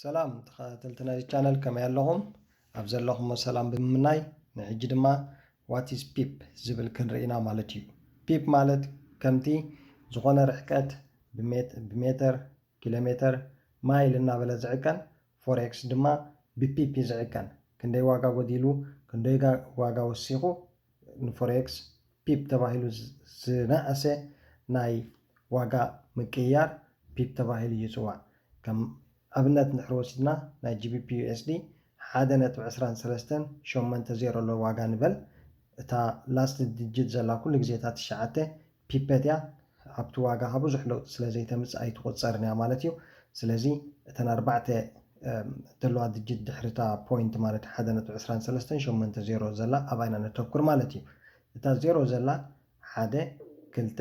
ሰላም ተኸታተልቲ ናይዚ ቻነል፣ ከመይ ኣለኹም? ኣብ ዘለኹሞ ሰላም ብምምናይ፣ ንሕጂ ድማ what is pip ዝብል ክንርኢ ኢና ማለት እዩ። ፒፕ ማለት ከምቲ ዝኾነ ርሕቀት ብሜት- ብሜተር፣ ኪሎ ሜተር፣ ማይል እናበለ ዝዕቀን፣ ፎሬክስ ድማ ብፒፕ እዩ ዝዕቀን። ክንደይ ዋጋ ጎዲሉ፣ ክንደይ ጋ- ዋጋ ወሲኹ፣ ንፎሬክስ ፒፕ ተባሂሉ ዝ- ዝነኣሰ ናይ ዋጋ ምቅይያር ፒፕ ተባሂሉ ይፅዋዕ። ከም ኣብነት እንድሕር ወሲድና፣ ናይ ጂ ቢ ፒ ዩ ኤስ ዲ ሓደ ነጥቢ ዕስራን ሰለስተን ሸሞንተ ዜሮ ኣሎ ዋጋ ንበል። እታ ላስት ዲጂት ዘላ ኩሉ ግዜ እታ ትሽዓተ ፒፐት እያ። ኣብቲ ዋጋ ብዙሕ ለውጢ ስለ ዘይተምፅእ ኣይትቑፀርን እያ ማለት እዩ። ስለዚ እተን ኣርባዕተ ዘለዋ ዲጂት ድሕሪ እታ ፖይንት ማለት ሓደ ነጥቢ ዕስራን ሰለስተን ሸሞንተ ዜሮ ዘላ ኣብኣ ኢና ነተኩር ማለት እዩ። እታ ዜሮ ዘላ ሓደ፣ ክልተ፣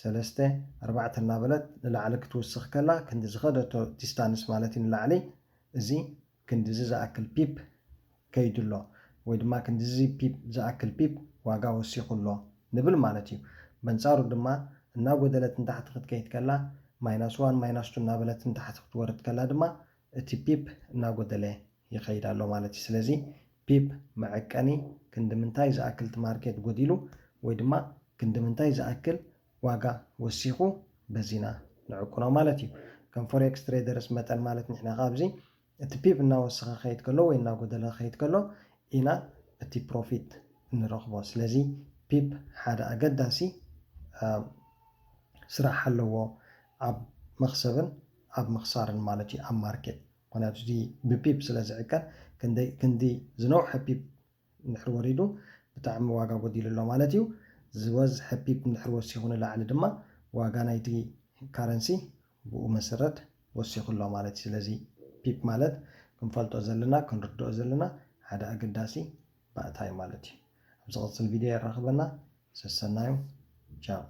ሰለስተ፣ ኣርባዕተ እናበለት ንላዕሊ ክትውስኽ ከላ ክንዲ ዝኸደቶ ዲስታንስ ማለት እዩ ንላዕሊ፣ እዚ ክንዲዚ ዝኣክል ፒፕ ከይዱ ኣሎ፣ ወይ ድማ ክንዲዚ ፒፕ ዝኣክል ፒፕ ዋጋ ወሲኹ ኣሎ ንብል ማለት እዩ። በንጻሩ ድማ እናጎደለት ንታሕቲ ክትከይድ ከላ፣ ማይናስ ዋን ማይናስ ቱ እናበለት ንታሕቲ ክትወርድ ከላ ድማ እቲ ፒፕ እናጎደለ ይኸይድ ኣሎ ማለት እዩ። ስለዚ ፒፕ መዐቀኒ ክንዲ ምንታይ ዝኣክል እቲ ማርኬት ጎዲሉ ወይ ድማ ክንዲ ምንታይ ዝኣክል ዋጋ ወሲኹ በዚና ንዕቅኖ ማለት እዩ። ከም ፎሬክስ ትሬደርስ መጠን ማለት ንሕና ካብዚ እቲ ፒፕ እናወሰኸ ከይድ ከሎ ወይ እናጎደለ ከይድ ከሎ ኢና እቲ ፕሮፊት እንረኽቦ። ስለዚ ፒፕ ሓደ ኣገዳሲ ስራሕ ኣለዎ ኣብ መኽሰብን ኣብ ምኽሳርን ማለት እዩ ኣብ ማርኬት። ምክንያቱ እዚ ብፒፕ ስለ ዝዕቀን ክንዲ ዝነውሐ ፒፕ እንድሕር ወሪዱ ብጣዕሚ ዋጋ ጎዲሉ ኣሎ ማለት እዩ። ዝበዝሐ ፒፕ እንድሕር ወሲኹ ንላዕሊ ድማ ዋጋ ናይቲ ካረንሲ ብኡ መሰረት ወሲኹ ኣሎ ማለት እዩ። ስለዚ ፒፕ ማለት ክንፈልጦ ዘለና ክንርድኦ ዘለና ሓደ ኣገዳሲ ባእታ እዩ ማለት እዩ። ኣብ ዝቕፅል ቪድዮ የራኽበና። ሰሰናዩ። ቻው።